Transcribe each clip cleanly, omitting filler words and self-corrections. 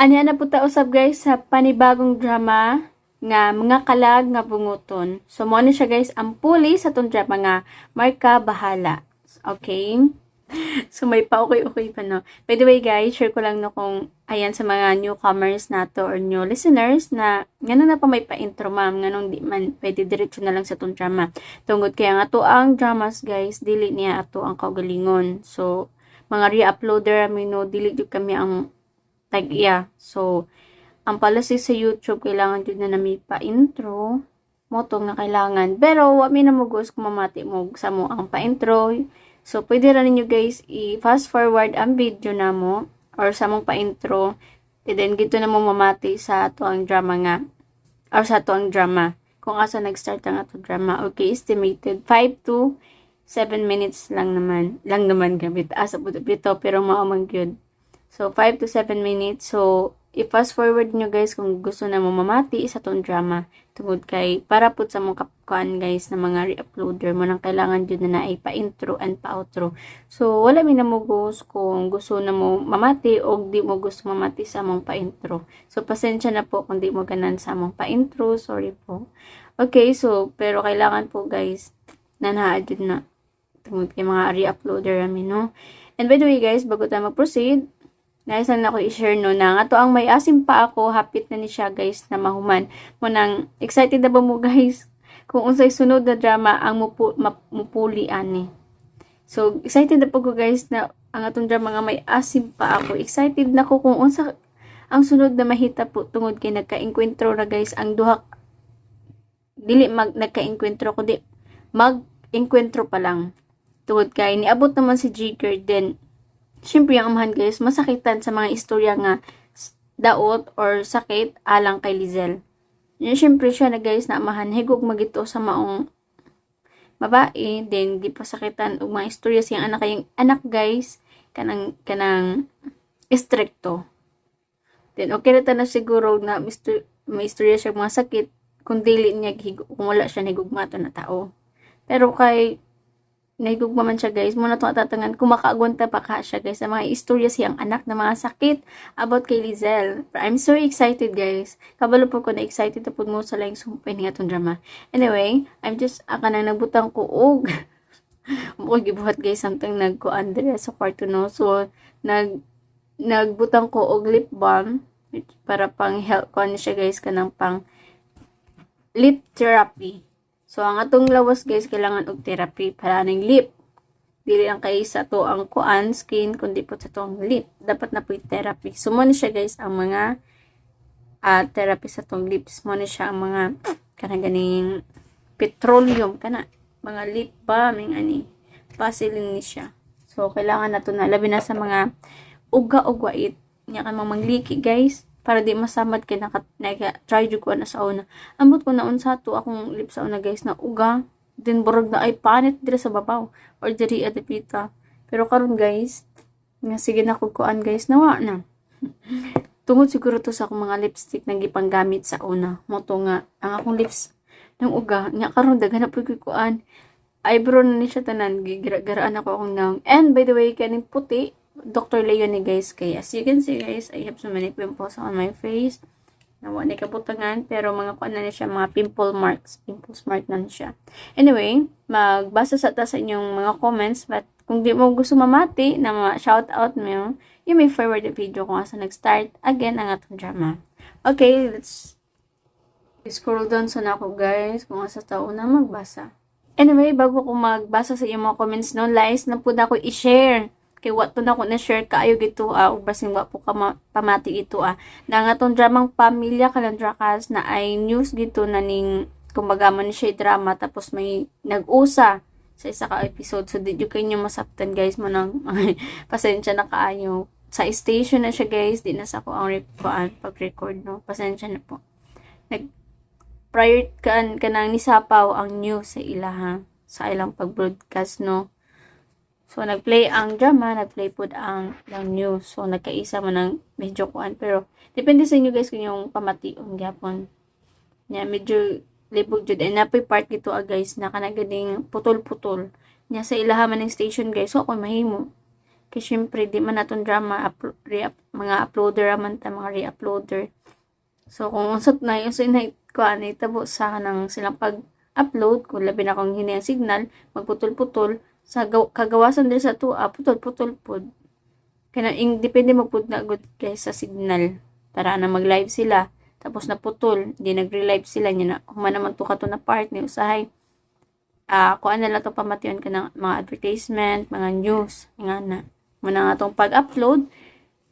Anya na po ta usab, guys, sa panibagong drama nga Mga Kalag nga Bunguton. So mo ni siya, guys, ang puli sa tong drama nga Marka Bahala. Okay? So may pa okay-okay pa, no. By the way, guys, share ko lang, no, kung ayan sa mga newcomers nato or new listeners na ngano na pa may pa-intro, ma'am, nganong di man pwede diretso na lang sa tong drama. Tungod kaya nga to ang dramas, guys, dili niya ato ang kaugalingon. So mga re-uploader ami, no, dili jud kami ang tag-iya. So ang policy sa YouTube, kailangan jud na nami pa-intro mo to nga kailangan. Pero wa mi namugos kung mamati mo sa mo ang pa-intro. So, pwede ra ninyo, guys, i-fast forward ang video namo or sa mong pa-intro. And then, didto na mo mamati sa ato ang drama nga or sa ato ang drama. Kung asa nag-start ang ato drama. Okay, estimated 5 to 7 minutes lang naman. Lang naman gamit. Asa po dito, pero mao man gyud. So, 5 to 7 minutes. So, i-fast forward nyo, guys, kung gusto na mo mamati sa tong drama. Tungod kay, para pud sa mong kapkuan, guys, na mga re-uploader mo nang kailangan jud na naay pa-intro and pa-outro. So, wala mi namugos kung gusto na mo mamati o di mo gusto mamati sa among pa-intro. So, pasensya na po kung di mo ganan sa among pa-intro. Sorry po. Okay, so, pero kailangan po, guys, na naa jud na. Tungod kay mga re-uploader ami, no? And by the way, guys, bago tayo mag-proceed, nais lang na ako i-share, no, na nga to ang May Asim Pa Ako, hapit na ni siya, guys, na mahuman. Mo nang excited na ba mo, guys, kung unsay sunod na drama ang mupuli ani. So excited na po ko, guys, na ang atong drama nga May Asim Pa Ako. Excited na ko kung unsa ang sunod na mahita po tungod kay nagka-enkwentro na, guys, ang duha, dili mag nagka-enkwentro kundi mag-enkwentro pa lang. Tungod kay niabot naman si Jigger, then syempre ang amahan, guys, masakitan sa mga istorya nga daot or sakit alang kay Lizel. Yun, syempre siya na, guys, na amahan higog magito sa maong babae, then gipasakitan og mga istorya siyang anak kay anak, guys, kanang istrikto. Then okay ra ta na siguro na mister, may istorya siya mga sakit kung dili niya kung wala siya nahigugma ato na tao. Pero kay nahigugma man siya, guys, mo na itong atatangan kung makaagwanta pa ka siya, guys, sa mga istorya siyang anak na mga sakit about kay Lizelle. But I'm so excited, guys. Kabalo po ko na excited na po mo sa laing sumpay nga atong drama. Anyway, I'm just, kanang nagbutang ko og mo gibuhat, guys, something nagkuan dire sa kwarto, no. So nagbutang ko og lip balm para pang help ko ani siya, guys, kanang pang lip therapy. So ang atong lawas, guys, kailangan og therapy para aning lip. Dili lang kay sa to ang kuan skin kundi po sa tong lip. Dapat na po therapy. So mo ni siya, guys, ang mga therapy sa tong lips. Mo ni siya ang mga kanang ganing petroleum kana mga lip balm ing ani. Vaseline ni siya. So kailangan nato na labi na sa mga uga og wait nya kan mga mangliki, guys, para di masamad kay naka try jud ko na sa una. Ambot ko na unsa to akong lips sa una, guys, na uga din burog na ay panit dire sa babaw or diri at pita. Pero karon, guys, nga sige na ko kuan, guys, nawa na. Tungod siguro to sa akong mga lipstick na gipanggamit sa una. Mo to nga ang akong lips ng uga nya karon daghan na pud ko kuan. Eyebrow na ni siya tanan, gigira-garaan ako akong naong. And by the way, kaning puti, Dr. Leon ni, guys, kay as you can see, guys, I have so many pimples on my face. Nawa ni kabutangan, pero mga kuan na ni siya, mga pimple marks, pimples mark na ni siya. Anyway, magbasa sa ta sa inyong mga comments, but kung di mo gusto mamati na ma-shout out mo, you may forward the video kung asa nag-start again ang atong drama. Okay, let's scroll down sa nako, guys, kung asa tao na magbasa. Anyway, bago ko magbasa sa inyong mga comments, no, guys, na po na ako i-share. Kay wa to na ko na share kaayo gito ah, ug basin wa po ka pamati ito ah. Na nga tong dramang Pamilya Kalandrakas na ay news gito na ning kumbaga man siya drama, tapos may nag-usa sa isa ka episode. So di jud kayo masabtan, guys, mo nang pasensya na kaayo. Sa station na siya, guys, di na sa ako ang pag-record, no. Pasensya na po. Nag prior kan kanang nisapaw ang news sa ilaha sa ilang pag-broadcast, no. So nagplay ang drama, nagplay pud ang lang news. So nagkaisa man ang medyo kuan, pero depende sa inyo, guys, kung yung pamation gyapon. Nya medyo libog jud ay napoy part dito ah, guys, na kana ganing putol-putol. Nya sa ilaha man ng station, guys, so ako mahimo. Kay syempre di man naton drama mga uploader man ta, mga re-uploader. So kung unsat na yung na kuan itabo sa kanang silang pag-upload, kung labi na kung hinay ang signal, magputol-putol sa kagawasan diri sa tuwa, putol-putol pud. Kaya ing depende magpud na good guys sa signal. Para na mag-live sila tapos naputol, di nagre-live sila niya na human naman to kato na part ni usahay. Ah, kuan na lang to pamation ka ng mga advertisement, mga news, nga na. Muna nga tong pag-upload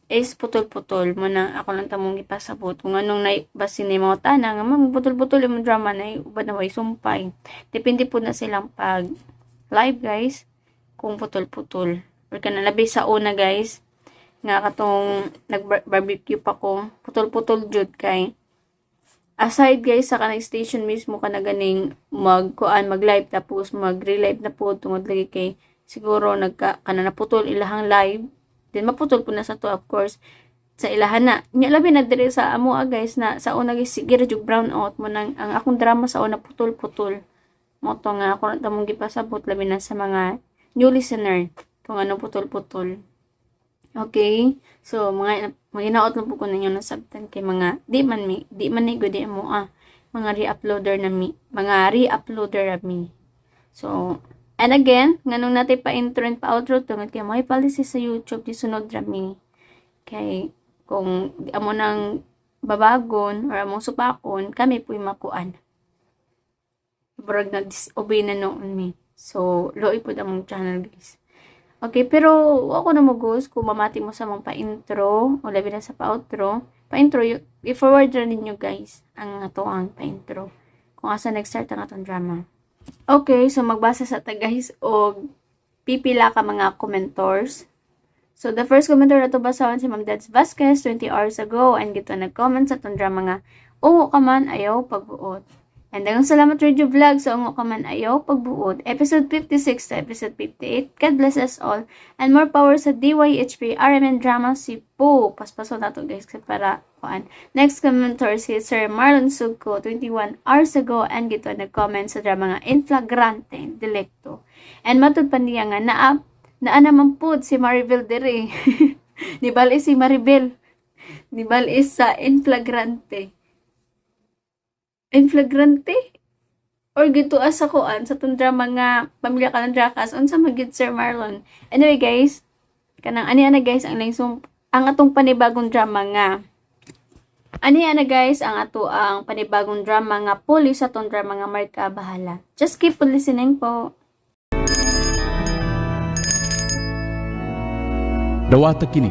is putol-putol. Muna ako lang tamong ipasabot kung anong na basin ni mga tana nga mang putol-putol yung drama na uban na way sumpay. Depende po na silang pag live guys kung putol-putol. Or kana labi sa una guys nga katong nag-barbecue pa ko, putol-putol jud kay aside guys sa kanang station mismo kana ganing mag kuan mag live tapos mag relive na po tungod lagi kay siguro nagka kana naputol ilahang live, then maputol po na sa to, of course, sa ilahan na nya. Labi na diri sa amo ah, guys, na sa una guys sige ra jud brown out mo nang ang akong drama sa una putol-putol. Mo to nga ako na tamong gipasabot labi na sa mga new listener kung ano putol-putol. Okay? So, mga maginaot lang po ko ninyo nasabtan kay mga di man mi, di man ni gud mo ah, mga re-uploader na mi, mga re-uploader ra mi. So, and again, nganong natay pa intro and pa outro tungod kay may policy sa YouTube di sunod ra mi. Kay kung di amo nang babagon or among supakon, kami po'y makuan. Murag nag-disobey na noon mi. So, luoy po among channel guys. Okay, pero ako na mo guys, kung mamati mo sa mong pa-intro o labi na sa pa-outro, pa-intro, i-forward ra ninyo guys ang ato ang pa-intro. Kung asa nag-start ang atong drama. Okay, so magbasa sa ta guys og pipila ka mga commentors. So the first commenter na to basahon si Ma'am Dads Vasquez 20 hours ago and gito nag-comment sa atong drama nga "Ungo ka man ayaw pagbuot." And daghang salamat, Radio Vlog, sa Ungo Ka Man Ayaw Pagbuot, episode 56 to episode 58. God bless us all and more power sa DYHP RMN Drama Cebu. Paspaso na to guys kasi para kuan. Next commenter si Sir Marlon Sugko 21 hours ago and gito nag-comment sa drama nga "In Flagrante Delicto." And matud pa niya nga naa naa naman pud si Maribel dire. Nibal si Maribel. Nibal is sa In Flagrante. In Flagrante? Or gito sa kuan sa tong drama nga Pamilya Kalandrakas, unsa magid, Sir Marlon? Anyway guys, kanang ani ana guys ang laing ang atong panibagong drama nga ani ana guys ang ato ang panibagong drama nga puli sa atong drama nga Marka Bahala. Just keep on listening po. Dawata kini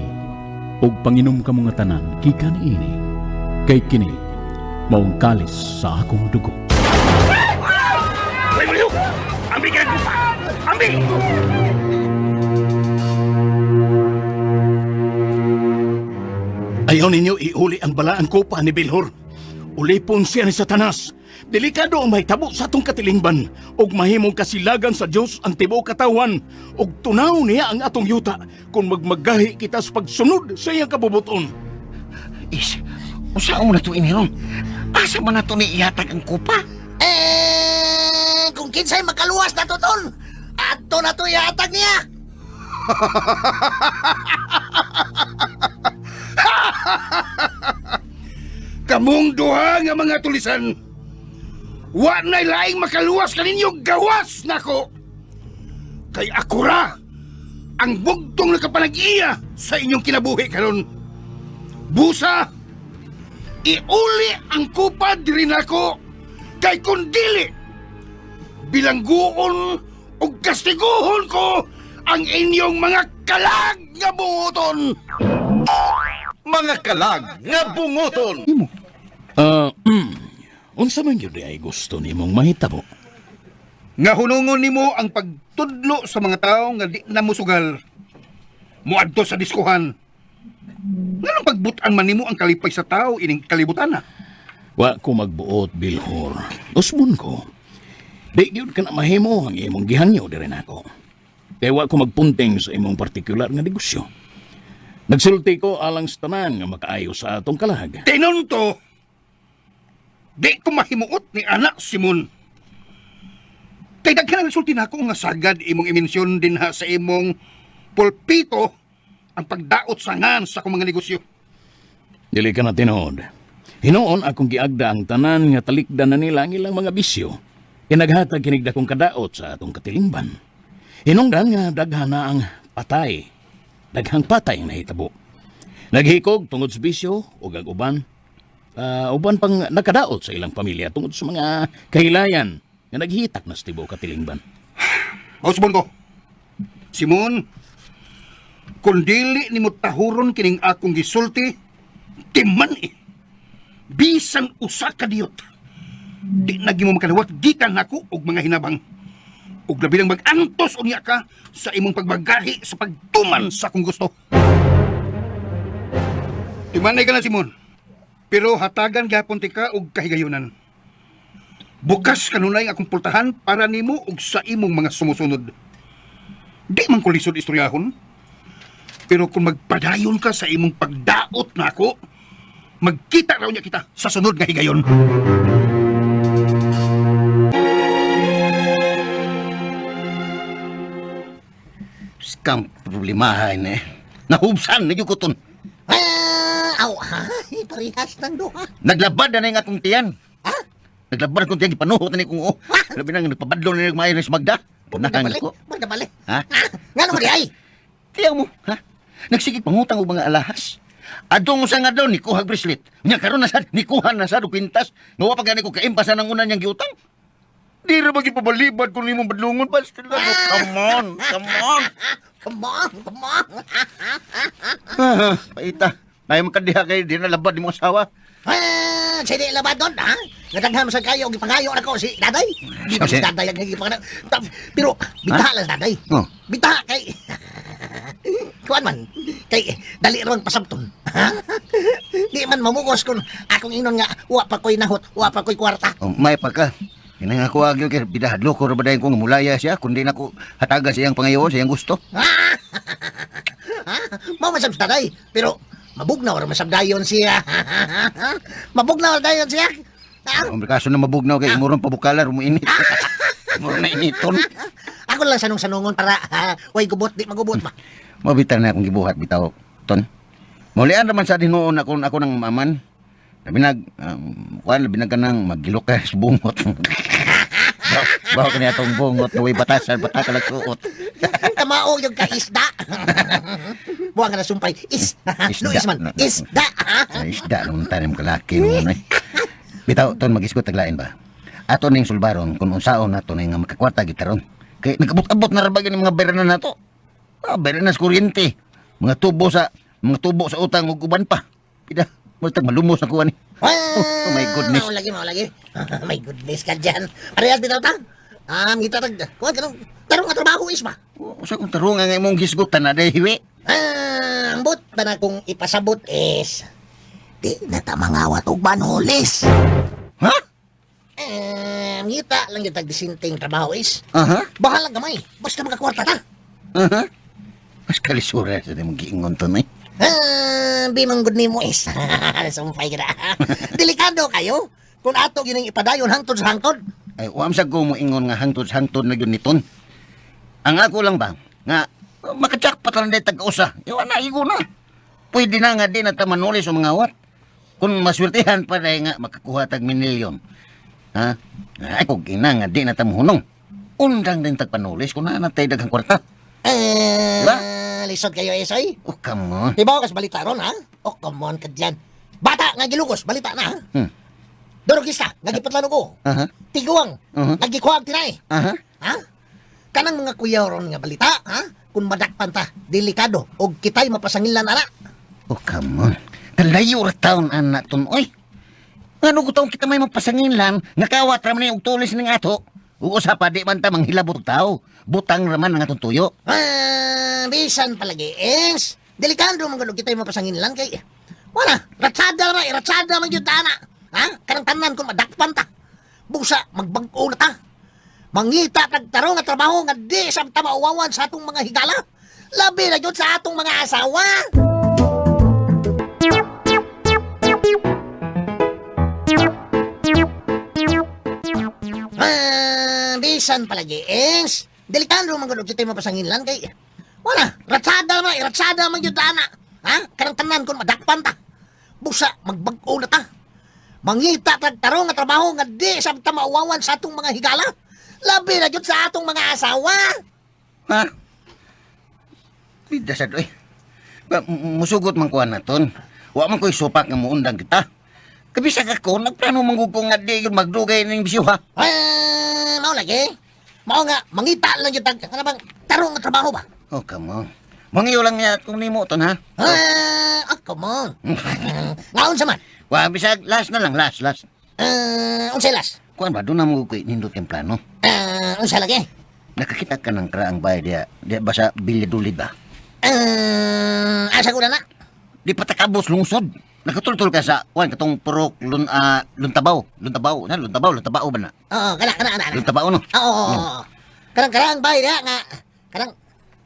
ug panginom kamo nga tanan gikan niini, kay kini maong kalis sa akong dugo. Hoy, Mulyo! Ambi ka pa! Ambi! Ayaw ninyo iuli ang balaang kopa ni Bilhor. Ulipon siya ni Satanas. Delikado ang mahitabo sa atong katilingban ug mahimong kasilagan sa Dios ang tibuok katawan ug tunaw niya ang atong yuta kung magmagahi kita sa pagsunod sa iyang kabubuton. Is, unsaon na to ini ron? Asa man na to ni ihatag ang kupa? Eh, kung kinsay makaluwas na to, tol, adto na to ihatag niya. Kamong duha nga mga tulisan! Wa na'y laing makaluwas kaninyo gawas nako! Kay ako ra ang bugtong nakapanag-iya sa inyong kinabuhi karon. Busa, iuli ang kupa diri nako kay kun dili bilangguon ug kastiguhon ko ang inyong mga kalag nga buoton. Mga kalag nga bungoton. Ah, unsa man gyud ay gusto nimong mahitabo? Nga hunungon nimo ang pagtudlo sa mga tao nga di na musugal. Muadto sa diskuhan. Nganong pagbutan man nimo ang kalipay sa tao ining kalibutan na? Wa ko magbuot, Bilhor. Usbon ko. Di gyud ka na mahimo ang imong gihangyo diri nako. Kay wa ko magpunting sa imong partikular nga negosyo. Nagsulti ko alang sa tanan nga makaayo sa atong kalag. Tinunto, di ko mahimuot ni anak Simon. Kay daghan ang resulti nako nga sagad imong imensyon dinha sa imong Pulpito ang pagdaot sa ngan sa akong mga negosyo. Dili ka na tinuod. Hinuon akong giagda ang tanan nga talikdan na nila ang ilang mga bisyo. Kinaghatag kinig dakong kadaot sa atong katilingban. Hinungdan nga daghan na ang patay. Daghang patay ang nahitabo. Naghikog tungod sa bisyo ug ang uban uban pang nakadaot sa ilang pamilya tungod sa mga kahilayan nga naghitak na sa tibuok katilingban. Mausbon ko. Simon, kung dili nimo tahuron kining akong gisulti, timan eh. Bisan usa ka diyot. Di na gimo makaliwat gikan nako og mga hinabang. Ug labi nang mag-antos unya ka sa imong pagbagahi sa pagtuman sa akong gusto. Timanay ka na, Simon. Pero hatagan gihapon tika og kahigayunan. Bukas kanunay ang akong pultahan para nimo ug sa imong mga sumusunod. Di man ko lisod istoryahon. Pero kung magpadayon ka sa imong pagdaot nako, magkita raw niya kita sa sunod nga higayon. Skam problemahan eh. Nahubsan na gyud ko ton. Ah, aw, ha? Parehas ng duha. Naglabad na na yung akong tiyan. Ha? Naglabad akong tiyan, gipanuhot na ni kong oo. Labi na nga, nagpabadlo na yung maayo na si Magda. Punahan Magdabalik, ko. magdabalik. Ha? Ha? Nga naman di ay? Tiyaw mo, ha? Nagsigig pangutang og mga alahas. Adong sa nga daw, nikuha bracelet. Nya karon na sad, nikuha na sad og kwintas. Nga wa pa gani ko kaimpasan ang una niyang giutang. Di ra ba gipabalibad kung nimong badlungon pa? Still, come on, come on. Come on, come on. Ah, paita. Ay makadiha kay di na labad nimo asawa. Ah, sige labad doon, ha? Nga daghan sa kayo, gipangayo na ko si daday. Di ba si daday ang gipangayo? Pero, bitaha lang si daday. Oh. Bitaha kay... Kuan man, kay dali ron pasabton. Ha? Di man mamugos kung akong inon nga, wa pa ko'y nahot, wa pa ko'y kwarta. Oh, may pa ka. Kinang ako agyo kay bidahadlo ko ra ba dayon ko nga mulaya siya kundi nako hatagan sa iyang pangayoon sa iyang gusto. Ha? Mao man sab si daday, pero mabugnaw ra man sab dayon siya. Mabugnaw ra dayon siya. Ha? Ang kaso na mabugnaw kay imurong pabukala ro mo init. Imurong na initon. Ako lang sanong-sanongon para ha, way gubot di magubot ba. Mabitan na akong gibuhat bitaw ton. Maulian raman sa dinuon ako ako ng maman. Labi nag kuan labi nag kanang magilok ka sa bungot. Bawo kani atong bungot na way batasan bataka lang suot. Kamao yung kaisda. Buwang ka na sumpay. Is. Isda. Luis man. Isda. Ay, isda naman tanim kalaki noon eh. Bitaw ton magisgot taglain ba. Ato ning sulbaron kung unsaon nato ning nga makakwarta gid karon. Kay nagabot-abot na ra ba gyud ang mga bayranan nato? Ah, bayranan sa kuryente. Mga tubo sa utang ug uban pa. Pida, mo tag malumos na kuan ni. Oh, my goodness. Mao lagi, mao lagi. My goodness ka dyan. Parehas bitaw ta. Ah, ngita tag. Kuan ka nung tarong nga trabaho is ba? Usa kong tarunga nga imong gisgutan na dahil hiwi. Ah, ang but ba na kung ipasabot is di na ta mangawat og manulis. Ha? Eh, ngita lang yung tagdisinting trabaho is. Aha. Bahalang gamay. Basta makakwarta ta. Aha. Mas kalisura sa imong giingon ton eh. Ah, di man good nimo is. Sumpay ka na. Delikado kayo. Kung ato gining ipadayon hangtod sa hangtod. Ay, uam sa ko mo ingon nga hangtod-hangtod na yun niton. Ang ako lang ba, nga makajakpat lang dahil tag-usa. Iwan na, igo na. Pwede na nga di na ta manuli sa mga awat. Kung maswertihan pa dahil nga makakuha tag minilyon. Ha? Ay, kung ina nga di na ta muhunong. Undang din tag panulis kung naa na tayo daghang kwarta. Eh, Diba? lisod kayo esoy. Oh, come on. Ibaw kas balita ron ha? Oh, come on ka dyan. Bata nga gilugos, balita na ha? Hmm. Dorogista, nga gipatlano ko. Aha. Tiguang, nga gikuha ang tinay. Aha. Ha? Kanang mga kuya ron nga balita, ha? Kung madakpan ta, delikado, og kita'y mapasangilan ana. Oh, come on. Kalayo ra taon anak ton, oy. Ano ko taon kita may mapasangilan, nakawat ra man ni og tulis ning ato. Ug usa pa di man ta manghilabot og tao. Butang ra man ang atong tuyo. Ah, bisan palagi is, delikado man gud kita'y mapasangilan kay wala, ratsada ra, ratsada man gyud ta ana. Ha? Kanang tanan kung madakpan ta. Busa magbag-o na ta. Mangita tag tarong nga trabaho nga di sa ta mauwawan sa atong mga higala. Labi na gyud sa atong mga asawa. Ah, bisan palagi is, delikado man gud kita'y mapasangilan kay Wala, ratsada man, iratsada man gyud ta ana. Ha? Kanang tanan kun madakpan ta. Busa magbag-o na ta. Mangita tag tarong nga trabaho nga di sa ta mauwawan sa atong mga higala. Labi na gyud sa atong mga asawa. Ha? Bida sad oy. Ba, musugot man kuan naton. Wa man ko'y supak nga muundang kita. Kabisag ako, nagplano man gud ko nga di yun magdugay ning bisyo ha. Eh, mao lagi. Mao nga mangita lang gyud tag kana bang tarong nga trabaho ba? Oh, come on. Mangiyo lang niya kung nimo ton ha. Ah, ah, come on. Ngaon sa man? Wa bisag last na lang, last, last. Eh, unsay las? Kuan ba doon na mo ko'y nindot yung plano. Eh, unsa lagi? Nakakita ka ng kraang bay diya, diya ba sa Villadolid ba? Eh, asa ko na na? Di patakabos lungsod. Nakatultol ka sa kuan katong purok lun Luntabaw, Luntabaw, na Luntabaw, Luntabaw ba na? Oo, kana kana kana. Luntabaw no. Oo, oo, oo. Kanang karang bay diha nga kanang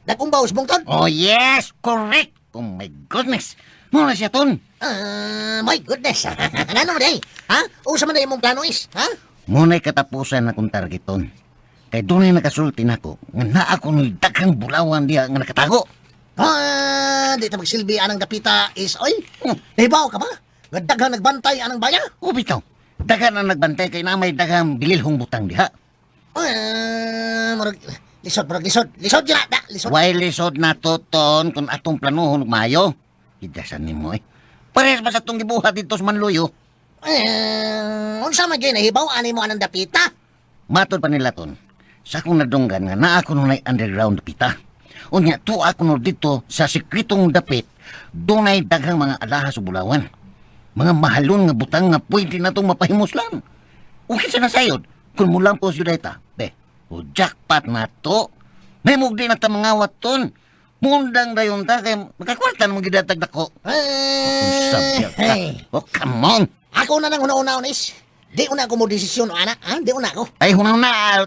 nagumbaw sa bungtod. Oh yes, correct. Oh my goodness. Mo na siya ton. Ah, my goodness. Ngano day? Ha? Usa man day imong plano is, ha? Muna'y katapusan na kong targeton. Kay dunay nakasulti nako nga naa ko ng daghang bulawan diha nga nakatago. Ah, di ta magsilbi anang dapita is oy. Nahibaw ka ba? Nga daghang nagbantay anang baya? O bitaw, daghan ang nagbantay kay na may daghang bililhong butang diha. Ah, murag lisod, murag lisod. Lisod gyud na, da, lisod. Way lisod na to ton kung atong planuhon og maayo. Hidasan nimo eh. Parehas ba sa atong gibuhat dito sa Manluyo? Eh, unsa man gyud nahibaw ani mo anang dapita? Matod pa nila ton, sa akong nadunggan nga naa ko nunay underground dapita. Unya, tuwa ko no dito sa sekretong dapit, dunay daghang mga alahas o bulawan. Mga mahalon nga butang nga pwede na itong mapahimuslan. O kinsa na sayod, kung mulang po siyuday ta, be, o jackpot na to. May mugdi na ta mga ton. Mundang dayon ta, kay makakwarta na mga gidatag dako. Eh, Sabi ka. hey. Oh, come on. Ako na nang una-una is. Di una ako mo desisyon ana, ha? Di una ako. Ay, hunahuna,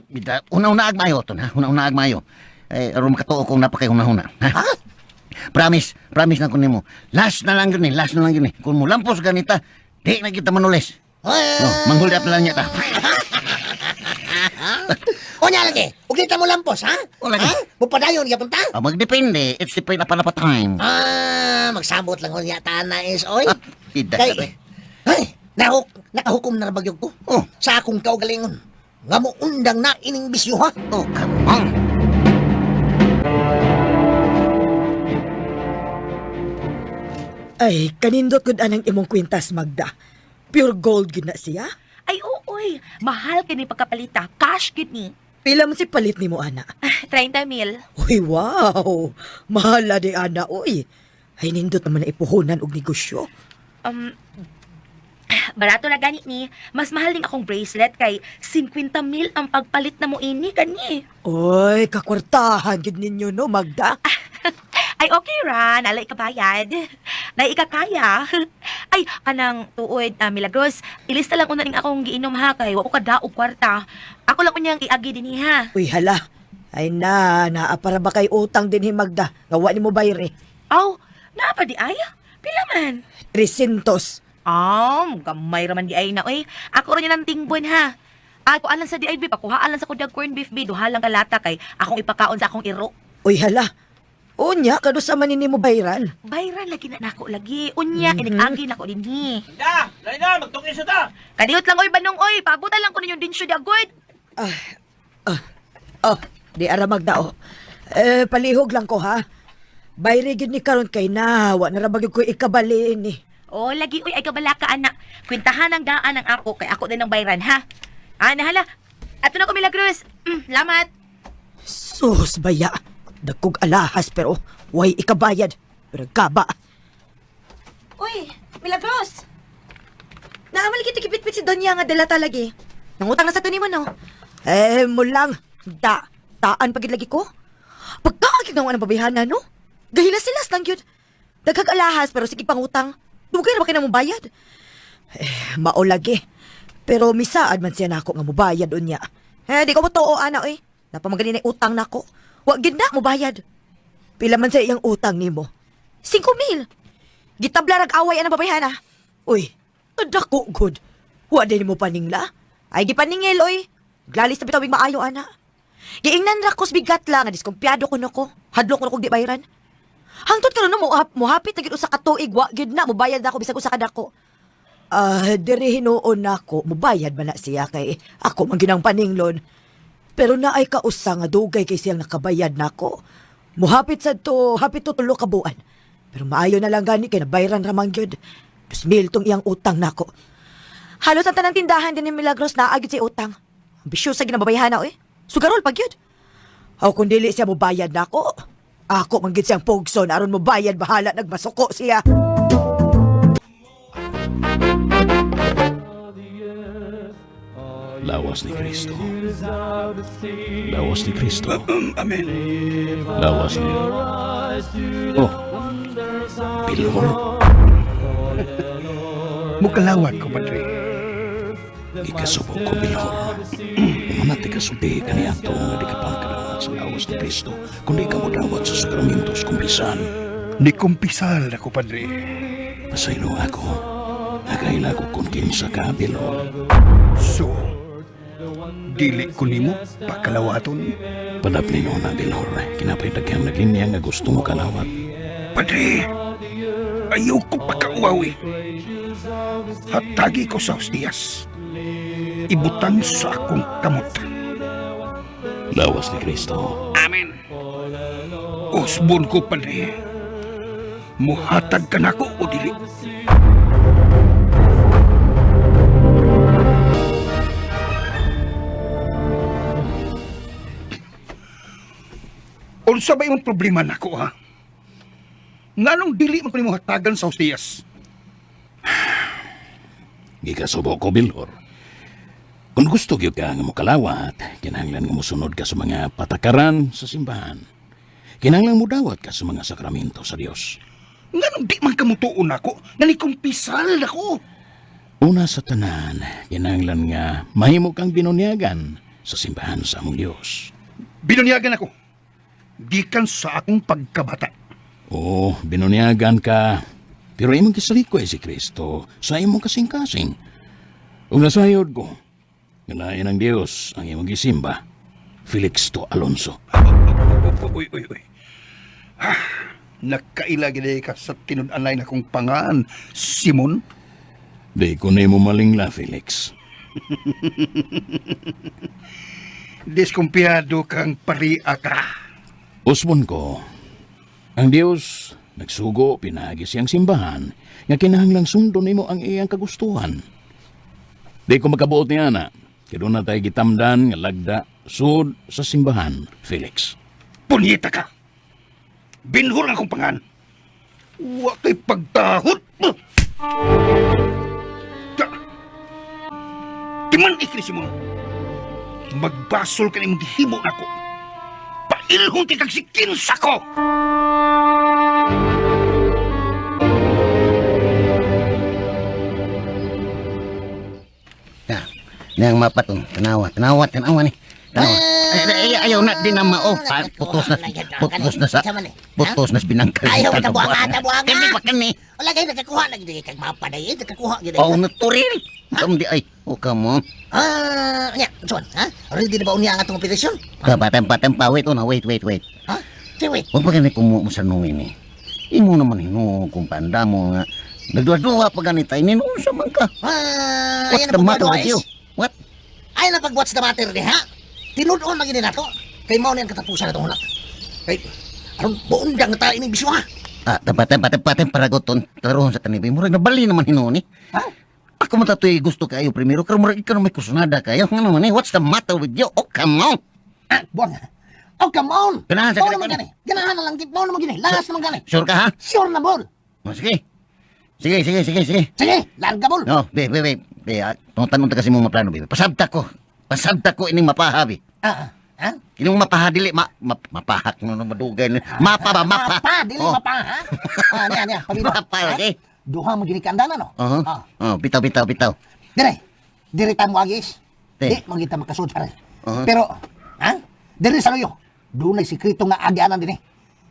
hunahuna ag maayo ton, ha? Hunahuna ag maayo. Ay, aron makatuo kong napakay hunahuna, ha? Ha? Promise, promise na ko nimo. Last na lang gani, last na lang gani. Kung mulampos ganita, di na kita manulis. Eh, No, manghuld up na lang niya ta. Unya lagi, ug di ta mo lampos, ha? O, lagi. Ha? Mupadayon gyapon ta? Ah, magdepende, it's depend upon pa time. Ah, magsabot lang unya ta na is oy. Ah, ida Kay, ka, eh. ay, nakahukom na bagyog ko. Oh. Sa akong kaugalingon. Nga mo undang na ining bisyo ha. Oh, come on. Ay, kanindot gud anang imong kwintas, Magda. Pure gold gud na siya. Ay, ooy. Mahal kini pagkapalita. Cash gid ni. Pila man si palit nimo ana. Ah, 30 mil. Uy, wow. Mahala di ana, uy. Ay, nindot naman na ipuhunan og negosyo. Barato na gani ni. Mas mahal ning akong bracelet kay 50 mil ang pagpalit na mo ini kani. Uy, kakwartahan gid ninyo no, Magda. Ay, okay ra. Nalay kabayad. Nai ikakaya. Ay, kanang tuod, Milagros. Ilista lang una ning akong giinom ha kay wa ko kadaog kwarta. Ako lang unyang iagi dinhi ha. Uy, hala. Ay na, naa para ba kay utang din hi Magda? Gawa ni mo bayre. Aw, naa pa di ay? Pila man? 300. Gamay raman di ay na oy. Ako rin ng tingbon ha. Ako alang sa DIB, pakuhaan lang sa kudag corn beef bi, duha lang kalata kay akong ipakaon sa akong iro. Uy, hala. Unya, kado sa man ni mo bayran. Bayran lagi na nako lagi. Unya, inigagi nako dinhi. Da, dali na, magtungin sa ta. Kadiyot lang oy banong oy, pabutan lang ko ninyong dinsyo di agod. Oh, di ara Magda oh. Eh, palihog lang ko ha. Bayre gid ni karon kay na, wa na ra ba gyud ko ikabali ni. O lagi oy ay kabala ka anak. Kwentahan ang gaan ang ako kay ako din ang bayran ha. Ah, nahala. Ato na ko Milagros. Lamat. Sus, baya. Dagkog alahas pero way ikabayad. Pero kaba. Uy, Milagros! Naamal kita kipit-pit si Donya nga dala lagi. Nangutang na sa tunin mo, no? Eh, mo lang. Da, taan pagid lagi ko. Pagkaakig nga ng babayhana, no? Gahila sila lang yun. Daghag alahas pero sige pangutang. Dugay ra ba kay na mong bayad? Eh, mao lagi. Pero misaad man siya nako nga mubayad unya. Eh, di ko mo tuo, ana, oy. Napamagali na utang nako. Wa gid na mo bayad. Pila man sa iyang utang nimo. 5,000. Gitabla rag away ang babayhana. Uy, dako good. Wa din mo paningla. Ay gipaningil oy. Glalis na bitawig maayo ana. Giingnan ra ko sa bigat lang nga diskumpiyado ko nako. Hadlok ko na kog di bayaran. Hangtod karon no mohapit na gyud usa ka tuig wa gyud na mobayad na ako bisag usa ka dako. Ah, diri hinuon nako, mubayad man na siya kay ako man ginang paninglon. Pero naay kausa nga dugay kay siyang nakabayad nako. Muhapit sad to, hapit to tulo ka buwan. Pero maayo na lang gani kay nabayran ra man gyud. 2,000 tong iyang utang nako. Halos ang tanang tindahan din ni Milagros naa gyud say utang. Ambisyosa gyud ang babayhana oy. Sugarol pag gyud. Aw kung dili siya mobayad nako, ako man gyud siyang pugson aron mobayad bahala nagmasuko siya. Lawas ni Kristo. Lawas ni Kristo. Amen. Lawas ni... Oh, Bilhor, Mukalawat ko, Padre. ikasubo ko, Bilhor. Umanat ikasulti kaniadto nga di ka pa makadawat sa lawas ni Kristo, kundi ka modawat sa sakramentos kumpisan. Nikumpisal ako, Padre. Pasaylo ako. Nakaila ko kung kinsa ka, Bilhor. So, dili ko nimo pakalawaton. Padaplino na, Bilhor. Kinapay daghang naglinya nga gusto mo kalawat. Padre, ayaw ko pakauawi. Hatagi ko sa hostiyas. Ibutang sa akong kamot. Lawas ni Kristo. Amen. Usbon ko, Padre. Muhatag ka nako o dili. Unsa ba imong problema nako ha? Nganong dili man ko nimo hatagan sa hostiyas? Gikasubo ko, Bilhor. Kung gusto gyud ka nga mokalawat, kinahanglan nga mosunod ka sa mga patakaran sa simbahan. Kinahanglan modawat ka sa mga sakramento sa Dios. Nganong di man kamutuon nako nga nikumpisal nako? Una sa tanan, kinahanglan nga mahimo kang binunyagan sa simbahan sa among Dios. Binunyagan ako. Gikan sa akong pagkabata. Oo, binunyagan ka. Pero imong gisalikoy si Kristo sa imong kasing-kasing. Ug nasayod ko, nga lain ang Dios ang imong gisimba, Felix to Alonso. Uy, uy, uy. Ah, nakaila gid ka sa tinud-anay na kong pangan, Simon. Di ko nimo malingla, Felix. Diskumpiyado kang paria ka. Usbon ko, ang Dios nagsugo pinaagi siyang simbahan nga kinahanglang sundon nimo ang iyang kagustuhan. Di ko makabuot ni ana, kay doon na tayo gitamdan nga lagda sud sa simbahan, Felix. Punyeta ka. Binhur ang akong pangan. Wa kay pagtahot. Ta. Timan ikli, Simon. Magbasol ka nimong gihimo nako. Pailhong ti kag sikinsa ko. Na, nang mapatong. Tanawa, tanawa, tanawa ni. Tanawa. Ay, ay, ayaw na din na mao. Pa, putos na, putos na sa, putos na sa binangkal. Ayaw, tabuanga, tabuanga. Kani pa kani. Wala kayo nakakuha na gid kag mapa day, nakakuha gid. Oh, naturil. Kam di ay. Oh, come on. Ah, nya, son, ha? Ready na ba unya ang atong operasyon? Ka tempa tempa wait una, wait, wait, wait. Ha? Say wait. Huwag pa gani kumuha mo sa nungin eh. Imo naman hinu kung panda mo nga. Nagduwa-duwa pa ganita, ininuunsa man ka. Ah, What's ayan the ang matter pagduwa, with you? is. What? Ay na pag what's the matter ni ha? Tinud-on lagi ni nato. Kay mao ni ang katapusan natong hunak. Kay aron buundang na tayo ining bisyo ha. Ah, tempa tempa tempa tempa ragoton. Klarohon sa tanibi. Murag nabali naman hinuon eh. Ha? Ako man tatoy gusto kayo primero, pero murag ikaw na may kusunada kayo. Nga naman eh, what's the matter with you? Oh, come on! Ah, buwang. Oh, come on. Ganahan sa Mao gani naman ko ni. gani. Ganahan na lang gid mao naman gini. Lakas naman gani. Sure ka ha? Sure na bol. Oh, sige. Sige, sige, sige, sige. Sige, larga bol. No, be, be, be. Be, ah, tanong ta kasi mo maplano, be. Pasabta ko. Pasabta ko ining mapaha, be. Ah, ah, ha? Ining mapaha dili ma, ma mapahak no no, madugay no. Mapa ba mapa. Mapa, dili Oh. mapa ha. Ah, niya niya, pabilo. Mapa, Ha? okay. Duha mo gini kaandana no. Oo. Ah. Oh, bitaw bitaw bitaw. Dire. Dire ta mo agis. Te. Di mo kita makasud pare. Uh-huh. Pero ha? Dire sa luyo. Dunay sikreto nga agianan dinhi.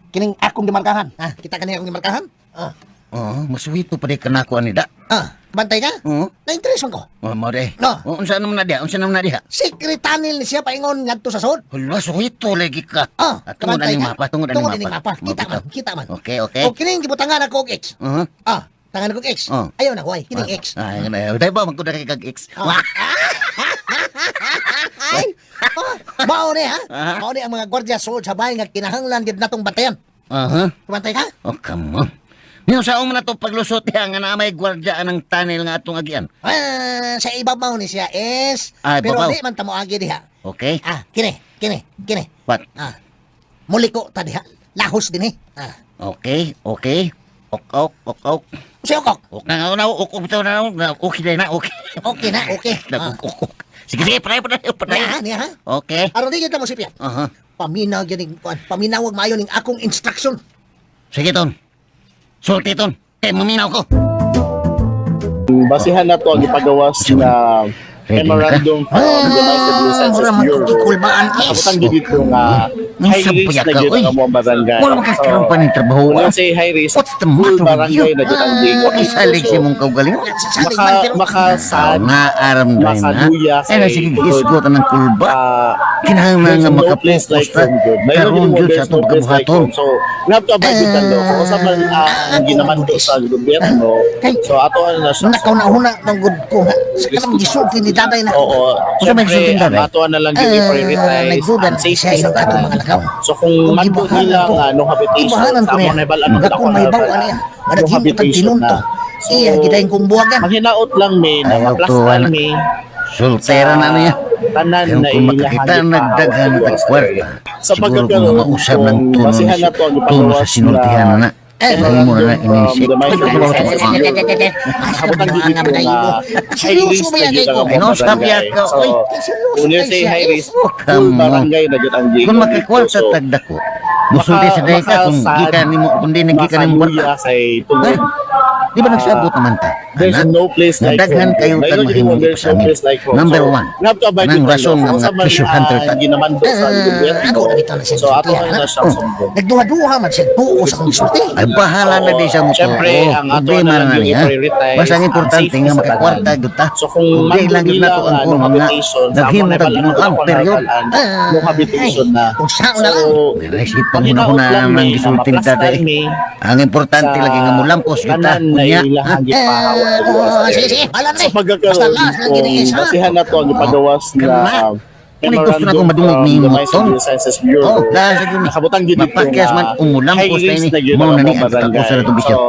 Kining akong gimarkahan. Ha, kita kani akong gimarkahan? Ah. Oh, masuwito pa di ka nako ani da. Ah, bantay ka? Oo. Na-interest man ko. Oh, mo de. No. Oh, unsa naman na diha? Unsa naman na diha? Secret tunnel ni siya paingon ngadto sa sod. Hala, suwito lagi ka. Ah, Ah, tungod kabantay aning ka? mapa, tungod aning Tungod mapa. aning mapa. Kita man, kita man. Okay. O kining gibutangan ako og X. Ah, tangan ako og X. Oh. Ayaw na way, kining X. Ay, ay, dai ba magkuda kay kag X. Ah. Wah. Ay, oh, mao ni ha. Aha. Mao ni ang mga gwardiya suod sa bahay nga kinahanglan gid natong bantayan. Aha. Kabantay ka? Oh, come on. Niyo sa man na to paglusot diha nga naa may gwardiya anang tunnel nga atong agian. Ah, sa ibabaw ni siya is Ah, pero ibabaw. di man ta moagi diha. Okay? Ah, kini, kini, kini. What? Ah. Muliko ta diha. Lahos din eh. Ah. Okay. Ok, ok, ok, ok. Usa ok. Ok na, na, ok, ok, na, na, okay na, okay. Okay na, okay. Na, ok, ok, ok. Sige, sige, patayo, patayo, patayo. Niya, niya ha. Okay. Aron di gyud ta mo sipya. Aha. Paminaw gyud ning kuan. Paminaw og maayo ning akong instruction. Sige, Ton. Sulti, Ton. Kay maminaw ko. Basihan na to ang ipagawas na Ready na ka? memorandum from the United Ah, Census mura man Bureau. kong gikulbaan is. Nakabutang gid dito nga Nang high risk sampaya na ka, gyud oy. ang among barangay. Wala makakaroon pa ng trabaho. When I say high risk, What's the full matter with barangay you? na gyud ang giingon Huwag dito. isalig So, sa imong kaugalingon. Salig maka man pero makasad Nga aram dahil na. makaluya Ay, na kay sige, tungod, hisgot ng kulba. Kinahanglan there's nga no place makapokus like ta. home good. Mayroon Karon din mo, gyud sa there's atong no place like pagkabuhaton. home. So, we have to abide with the law. Kung unsa man ang ginamando sa gobyerno, Kay- so ato na siya. nakaw na huna ng good ko ha. Sa kanang gisulti ni daday na. Oo. Unsa may Siyempre, gisulti ni ang daday? ato na lang gyud Eh, i-prioritize nagduda ang na safety siya sa sa atong tanan. mga lakaw. So kung Kung mando gibuhanan nila ko, nga no habitation, gibuhanan sa ko niya. amo na ibal-an Nga ako kung na may baw ibal-an, ani, no nga naghimo tag habitation tinunto. na. So, Iya, gidayon kong buwagan. Manghinaot lang may na Ayaw maplastar tuwa na. may Sultera na niya. tanan Kaya na kung makakita ilahang nagdaghan ipahawak tag sa kwarta, area. Sa siguro kung pagkakaroon, makausap ng kung tuno basihan na to ang tuno sa ipagawas sinultihan na na. Eh, Mahimo na na memorandum from inisip. the Micro Census Bureau. Nakabutang gid dito nga high Seryoso risk ba na yan, gyud ang Kiko? among Ay, no, sabi barangay. ka, So, oy. Seryoso when you kay say siya, high eh. risk, Oh, full come on. barangay na gyud ang giingon Kung dito. makakwarta So, tagdako, musulti sa dayta kung makasad, gikan nimo kung di gikan nimo makaluya kwarta. kay tungod Eh, di ba nagsabot naman ta? there's Ana, no place like Nagdaghan home. kayo Mayroon tag gid mo, mahimong there's no ipasamin. place like home. Number So, one, we have to abide kanang with the rason law. nga Kung mga unsa man treasure hunter ta. ang ginamando sa gobyerno, Ako na bitaw na siya so ato gisultihan, na ha? siyang sumbong. Nagduha-duha man siya tuo sa akong gisulti. Ay bahala na di siya mo Siyempre, ang ato Problema na na lang yung niya. i-prioritize Basta ang ang importante safety nga sa makakwarta tanan. gyud ta. So kung Kung di mando lang gyud nila nato ang nga no kuno nga habitation, sa amo naghimo na tag ibalaan ginuang ako na period. ibalaan, no habitation na. Kung saan na lang. So, Naisip pa manghinaot muna lang nang may, na gisulti ni maplastar tatay. may Ang importante sa lagi nga mulampos gyud ta. tanan na Unya, ha? ilahang gipahawak Eh, oh, sige, sige, bahala na Sa eh. Basta pagkakaroon, last lang kung gini is, ha? basihan na to ang ipagawas na Kana. Ngunit gusto na akong madungog from ni the mo, Mines Tong. and Census Bureau. Oh, dahil sa gyud ni. Nakabutang gyud dito Mapakyas nga man umulampos high na risk ini. na gyud Mao ang na ni among ang barangay. katapusan na itong bisyo. So,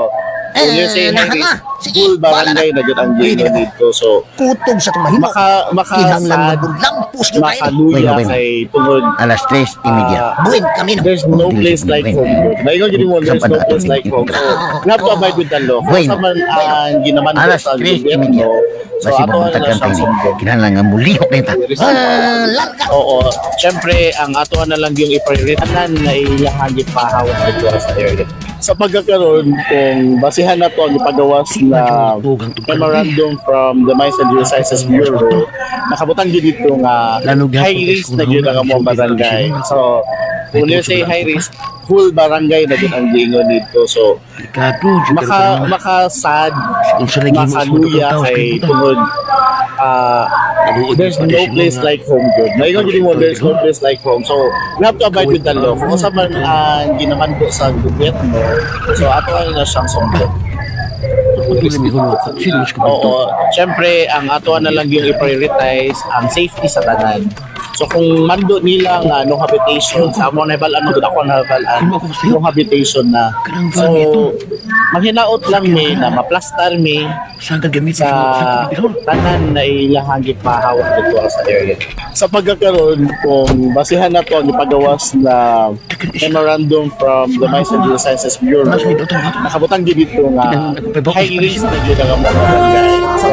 when you say Eh, high naha risk, na. Sige, full bahala na. barangay na gyud ang Pwede giingon na. dito. So, Kutob sa itong mahimo. maka maka Kinahanglan sad, magulampos gyud tayo. makaluya Bueno, bueno. kay tungod Alas 3:30. Buwin kami no. there's no Oh, dili place siya like bueno. home. Mayroon gid mo, there's Sampan no na place ato like ni- home. So, we have to abide with the law. Kung Bueno. sa man ang ginamando Alas sa 3:30. gobyerno, so Basi ato na mabuntag siyang kang ini. sumbong. Kinahanglan nga mulihok na ta. Ah, larga. Oo. Siyempre, ang ato na lang yung i-prioritize tanan na ilahang gipahawak dito sa area. Sa pagkakaroon, kung basihan na to ang ipagawas na memorandum from the Mines and Geosciences Bureau, nakabutang gid dito nga high risk na gyud ang among barangay. So, when you say high risk, full barangay na gyud ang giingon dito. So, maka makasad, makaluya kay tungod there's no place like home good. Mayroon gid mo, there's no place like home. So, we have to abide with the law. Kung unsa man ang ginamando sa gobyerno, so ato na siyang sumbong. Oo. Siyempre, ang ato na lang yung i-prioritize ang safety sa tanan. So kung mando nila nga no habitation, sa amo na ibalaan mo ako na ibalaan, no habitation na. So manghinaot lang may na maplastar may sa tanan na ilahang gipahawak dito sa area. Sa pagkakaroon, kung basihan na to ang ipagawas na memorandum from the Mines and Geosciences Bureau, nakabutang gid dito nga high risk na gyud ang among barangay. So,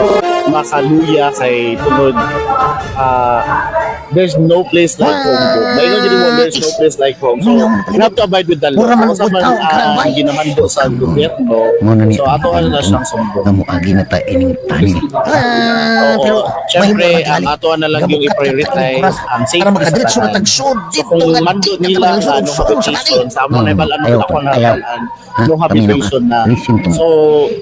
makaluya kay tungod there's no place like home good. Mayroon gid mo, there's no place like home. So, we have to abide with the law. Mura man Kung sa gud man taon, karambay. ang ginamando sa gobyerno, Mao na ni so ang ato na importante siyang sumbong. nga moagi na ta ining tunnel. Ah, Oo. pero Siyempre, mahimo ang ato na lang yung i-prioritize ang Para safety sa makadiretso na tanan. tag sud So dito kung nga mando di na nila talagang nga no sud sa habitation, sa amo na Hmm. ibalaan Ayaw ako pa, na ayaw. ibalaan, Ha, no paminaw habitation ka. na. Listen to me. So,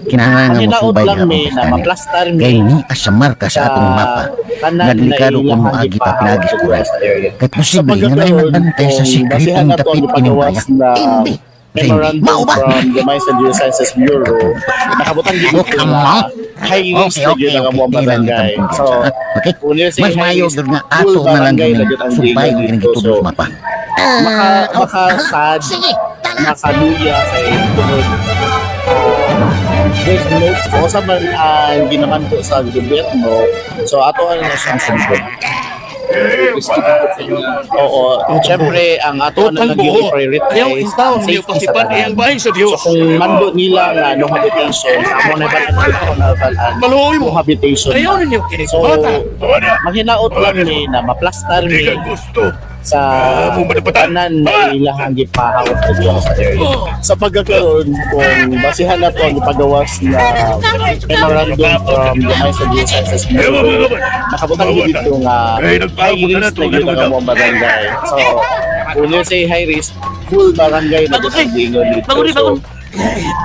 Kinahanglan nga manghinaot mosubay lang diha mi akong na Stanley. maplastar Kay mi ni sa marka sa atong mapa tanan nga na delikado kung ilahang moagi ta gipahawak pinaagi sa dito kural. sa area. Kay Sa posible nga naay pagkakaroon, nagbantay sa kung basihan sikretong na to ang dapit ining ipagawas bayak. na Hindi. memorandum Mao ba? from the Mines and Geosciences Bureau, nakabutang dito Oh, come na on. high risk Okay, na gyud okay, ang okay. among Di lang barangay. kitang So, kumpiyansa, ha? Okay? kung you say Mas high maayo risk, gyud nga full ato na lang barangay gyud na gyud ang sumpay giingon og kining dito. gitudlo So, sa mapa. maka maka sad, Sige, tara. makaluya kay tungod there's no so sa man ang ginaman po sa gobyerno, so ato ang na siyang sundon. Oo, syempre ang ato na Utang lang yung buo. Ayaw prioritize intaon ang niyo safety sa pasipan tanan. iyang bahay sa So Dios. kung mando nila nga no habitation, sa amo na ba na balaan Maluoy no mo. habitation. Ayaw ninyo kini So bata. manghinaot lang ni na maplastar Di mi ka gusto. sa Ah, mo madapatan. tanan na ilahang gipahawak dito sa area. Sa pagkakaroon, kung basihan na to ang ipagawas na memorandum from the Mines and Geosciences Bureau, nakabutang gyud dito nga Eh, nagpaabot high na risk to, na gyud ang ganun among barangay. So, when you say high risk, full barangay na gyud ang giingon dito. Bago rin, So, bago.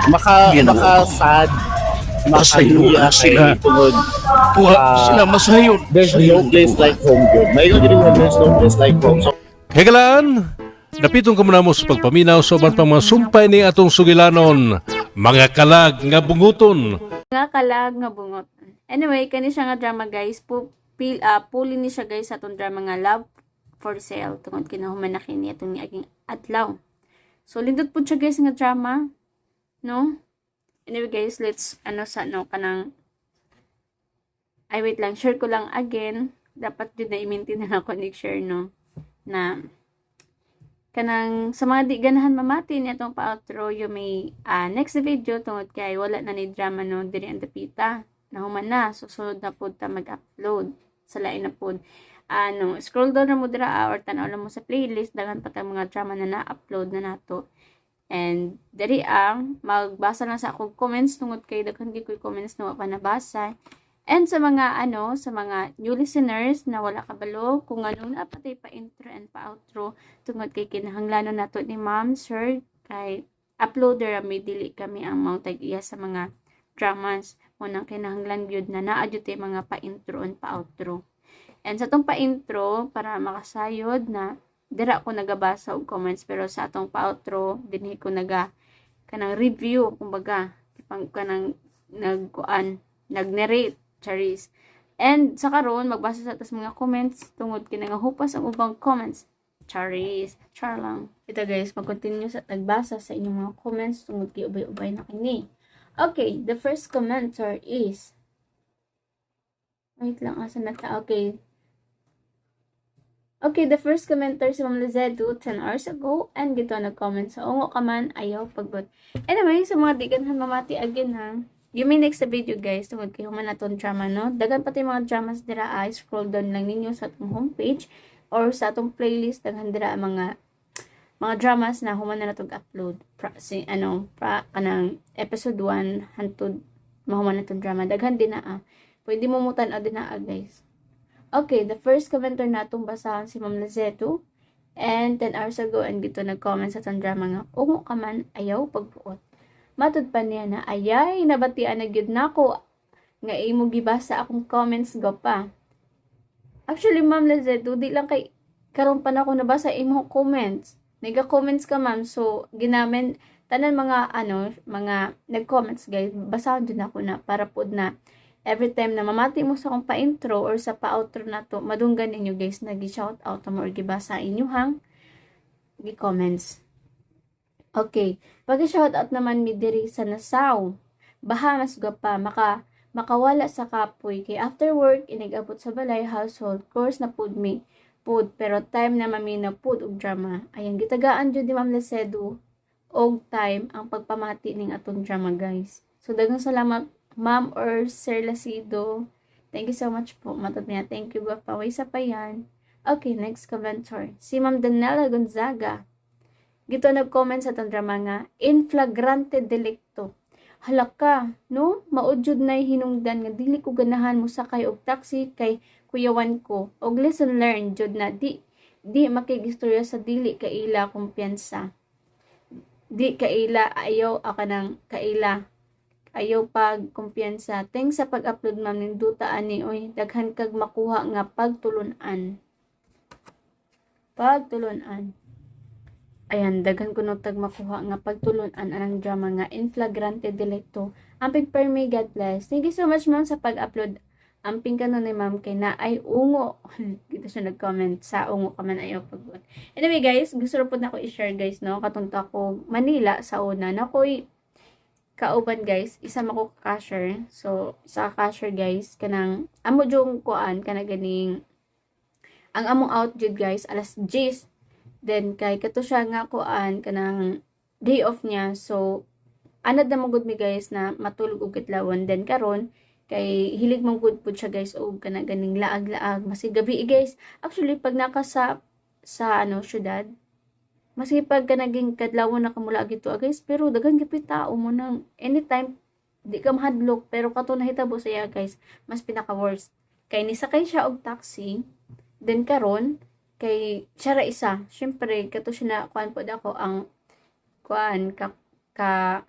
maka sad, Pasayloa makaluya kay sila. tungod Kuha Ah, sila masayon. there's no place like home good. May gyud nga there's no place like home. So, Higalaan, napitong ka muna mo sa pagpaminaw sa uban pang mga sumpay ni atong sugilanon, mga kalag nga bunguton. Nga kalag nga bungot. Anyway, kani siya nga drama guys, puli ni siya guys sa atong drama nga Love for Sale tungod kinahuman na kini atong niaging adlaw. So lindot pud siya guys nga drama, no? Anyway guys, let's ano sa no kanang, ay wait lang, share ko lang again. Dapat jud na i-maintain na ako ni share, no, na kanang sa mga di ganahan mamati ni atong pa-outro, you may next video tungod kay wala na ni drama no diri ang dapita, nahuman na, susunod na pud ta mag-upload sa lain na pud. Ano, scroll down na mo dira or tan-aw lang mo sa playlist, daghan pa tang mga drama na na-upload na nato. And diri ang magbasa lang sa akong comments tungod kay daghan gyud ko'y comments na wa pa nabasa. And sa mga ano, sa mga new listeners na wala kabalo kung ano na patay pa intro and pa outro tungod kay kinahanglanon nato ni ma'am, sir, kay uploader may dili kami ang mga tag-iya sa mga dramas mo nang kinahanglan gyud na naa jud tay mga pa-intro and pa-outro. And sa atong pa-intro para makasayod na dira ko nagabasa og comments, pero sa atong pa-outro dinhi ko naga kanang review kumbaga, pang kanang nagkuan, nag-narrate, charis. And sa karon magbasa sa tas mga comments tungod kay nangahupas ang ubang comments. Charis, char lang. Ito guys, mag-continue sa tagbasa sa inyong mga comments tungod kay ubay-ubay na kini. Okay, the first commenter is, wait lang, asa na ta? Okay. Okay, the first commenter si Ma'am Lizedu 10 hours ago and gito nag-comment sa ungo ka man ayaw pagbuot. Anyway, sa mga di ganahan mamati again ha. You may next sa video guys tungod kay human naton drama no. Daghan pati mga dramas dira ay scroll down lang ninyo sa atong homepage or sa atong playlist, daghan dira ang mga dramas na human na natong upload pra, si, ano pra kanang episode 1 hantod mahuman na tong drama, daghan din na ah. Pwede mo mutan-aw din na ah, guys. Okay, the first commenter natong basahan si Ma'am Lizeto and 10 hours ago and gito nag-comment sa atong drama nga ungo ka man ayaw pagbuot. Matud pa niya na ayay nabatian na gyud nako nga imo gibasa akong comments go pa. Actually, Ma'am Lizeto, di lang kay karon pa na ako nabasa imong comments. Nega-comments ka, ma'am. So ginamen tanan mga ano, mga nag-comments guys, basahon jud nako na para pod na every time na mamati mo sa akong pa-intro or sa pa-outro na to, madunggan ninyo guys na gi-shout out mo or gibasa inyuhang gi-comments. Okay, pag-shout out naman mi diri sa Nassau, Bahamas pa, makawala sa kapoy kay after work inigabot sa balay, household chores na pud mi pud, pero time na mamina pud og drama. Ayan, gitagaan jud ni Ma'am Lacedo og time ang pagpamati ning atong drama guys. So daghang salamat, Ma'am or Sir Lacido. Thank you so much po. Matod niya. Thank you, gwapa. Way sa pa yan. Okay, next commenter. Si Ma'am Danela Gonzaga. Gito nag-comment sa atong drama nga, in flagrante delicto. Halaka, no? Mao jud nay hinungdan nga dili ko ganahan mo sakay og taxi kay kuyawan ko. Og lesson learned jud na di makigistorya sa dili kaila kumpiyansa. Di kaila ayaw ako ng kaila ayaw pag kumpiyansa. Thanks sa pag-upload, ma'am, ninduta ani oy, daghan kag makuha nga pagtulunan. Pagtulunan. Ayan, daghan kuno tag makuha nga pagtulunan anang drama nga In Flagrante Delicto. Amping permi, God bless. Thank you so much, ma'am, sa pag-upload. Amping ka ni ma'am kay na ay ungo. Dito siya nag-comment sa ungo ka man ayaw pag. Anyway guys, gusto rin po na ako i-share, guys, no? Katunto ako Manila sa una. Nakoy kauban, guys, isa mako cashier. So, sa cashier, guys, kanang amo jung kuan kana ganing ang among out jud, guys, alas 10. Then kay kato siya nga kuan kanang day off niya. So, anad na mo gud mi, guys, na matulog og kitlawon. Then karon kay hilig man gud pud siya, guys, og kana ganing laag-laag maski gabi, eh, guys. Actually, pag naka sa ano syudad, maski pag kanaging kadlawon na kamula gito, ah, guys, pero daghan gyud tao mo nang anytime di ka mahadlok. Pero kato nahitabo sa iya, guys, mas pinaka worst kay nisakay siya og taxi. Then karon kay siya ra isa, syempre kato siya na kuan pod ako ang kuan ka ka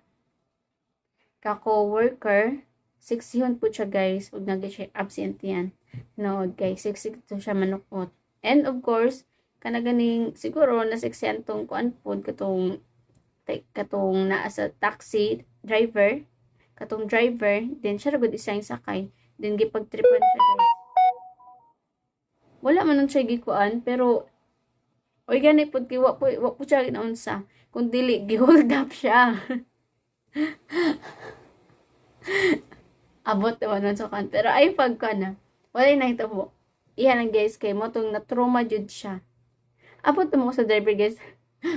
ka co-worker, siksihon po siya, guys, ug nag siya absent yan nood kay siksik to siya manukot. And of course, kana ganing siguro nasiksihan tong kuan pod katong katong naa sa taxi driver, katong driver. Then siya ra gud isa yung sakay, then gipagtripan siya, guys. Wala man nun siya gikuan, pero oy gani pod kay wa po siya ginaunsa kung dili gihold up siya. Abot naman nun sa kuan, pero ay pag kuan na wala nahitabo iya lang, guys, kay mo tong na trauma jud siya. Abot mo ko sa driver, guys.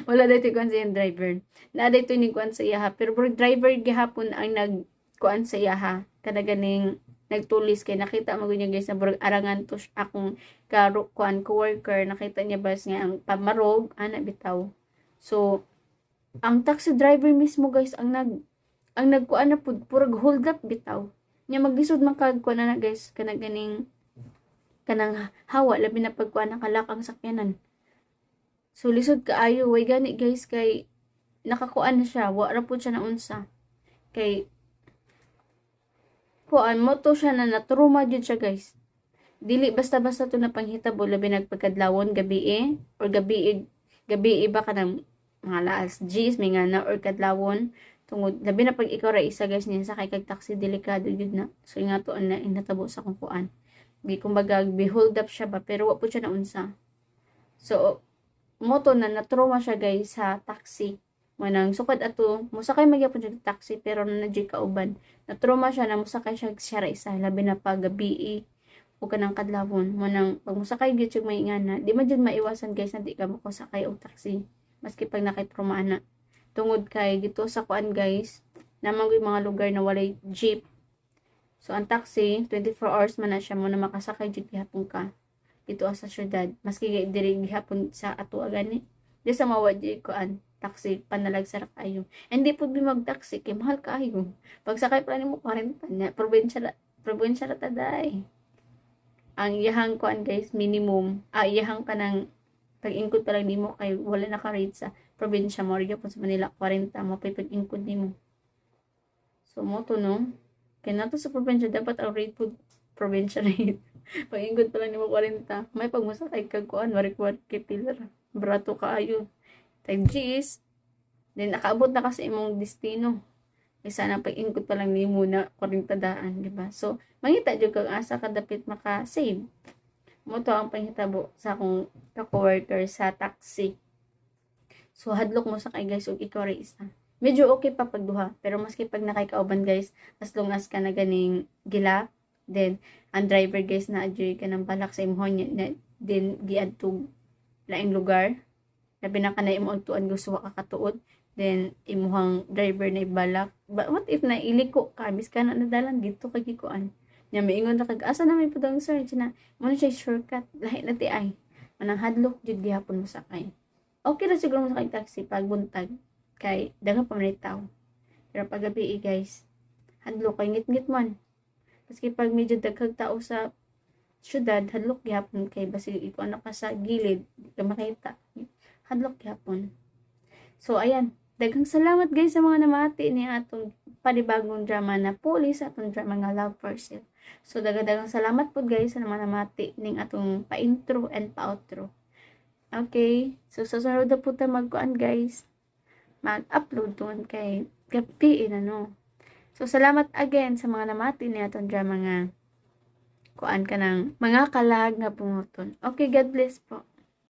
Wala dito kuan sa iyang driver na dito ni kuan sa iya, pero bro, driver gihapon ang nag kuan sa iya ha, kada ganing nagtulis kay nakita mo niya, guys, na burag arangan to akong karo kuan coworker. Nakita niya bas nga ang pamarog ana bitaw. So ang taxi driver mismo, guys, ang nagkuan na pud, purag hold up bitaw nya. Maglisod man kag kuan na, guys, kana ganing kanang hawa, labi na pagkuan nakalak ang sakyanan. So lisod kaayo. Way gani, guys, kay nakakuan na siya, wa ra pud siya naunsa kay kuan mo to siya na natruma jud siya, guys. Dili basta-basta to na panghitabo, labi nagpagkadlawon gabi eh, or gabi gabi iba ka ng mga alas 10 may nga na or kadlawon, tungod labi na pag ikaw ra isa, guys, niya sakay kag taxi, delikado jud na. So nga to na inatabo sa akong kuan, gi kumbaga behold up siya ba, pero wa po siya naunsa. So mo to na na-trauma siya, guys, sa taxi. Manang sukad ato mosakay magyapon siya og taxi, pero na jud kauban. Na-trauma siya na mosakay siya siya ra isa, labi na pag gabi o kanang kadlawon. Manang pag mosakay gyud siya may ingana, di man jud maiwasan, guys, na di ka makasakay og taxi maski pag nakay-trauma ana, tungod kay gito sa kuan, guys, naman gyud mga lugar na walay jeep. So ang taxi 24 hours man na siya mo na makasakay jud gihapon ka dito sa syudad, maski diri gihapon sa ato gani di sa mawa jud kuan taxi, panalag sa kaayo. Hindi po di mag-taxi kay mahal kaayo. Pagsakay pa nimo 40 nya, probinsya ra, probinsya ra taday. Ang iyahang kuan, guys, minimum, ah, iyahang kanang pag-ingkod pa lang nimo kay wala naka-rate sa probinsya mo gyapon sa Manila 40 mo pay pag-ingkod nimo. So mo to no. Kay nato sa probinsya dapat ang rate po probinsya rate. Pag-ingkod pa lang nimo 40. May pag mosakay kag kuan, marikwat kay pilar. Brato kaayo. Tag G's. Then nakaabot na kasi imong destino. Kaysa na pag-ingkod pa lang nimo na 40 daan, di ba? So, mangita jud kag asa ka dapit maka-save. Mo to ang panghitabo sa akong ka-coworker sa taxi. So, hadlok mo sakay, guys, ug ikaw ra isa. Medyo okay pa pag duha, pero maski pag nakikauban, guys, as long as ka na ganing gila, then ang driver, guys, na adyoy ka ng balak sa imong niya na then giadtog laing lugar, labi na ka na imo agtuan gusto ka katuod, then imuhang driver na ibalak. But what if na iliko ka bis ka na nadalan dito kay gikuan nya, miingon ra kag, "Asa na may pudang, sir?" Na mo na siya shortcut, lahi na ti ay manang hadlok jud gihapon mo sakay. Okay ra siguro mo sakay taxi pag buntag kay daghan pa man tao, pero pag gabi eh, guys, hadlok kay ngit-ngit man. Maski pag medyo daghang tao sa syudad, hadlok gihapon kay basig ikaw na ka sa gilid, di ka makita. Hadlok gihapon. So ayan, Daghang salamat guys sa mga namati ni atong panibagong drama na puli sa atong drama nga Love for Sale. So daghang salamat po guys sa mga namati ning atong pa-intro and pa-outro. Okay, so sa sunod na po ta magkuan guys. Mag-upload doon kay gabi ano. So salamat again sa mga namati ni atong drama nga kuan ka ng Mga Kalag nga Bunguton. Okay, God bless po.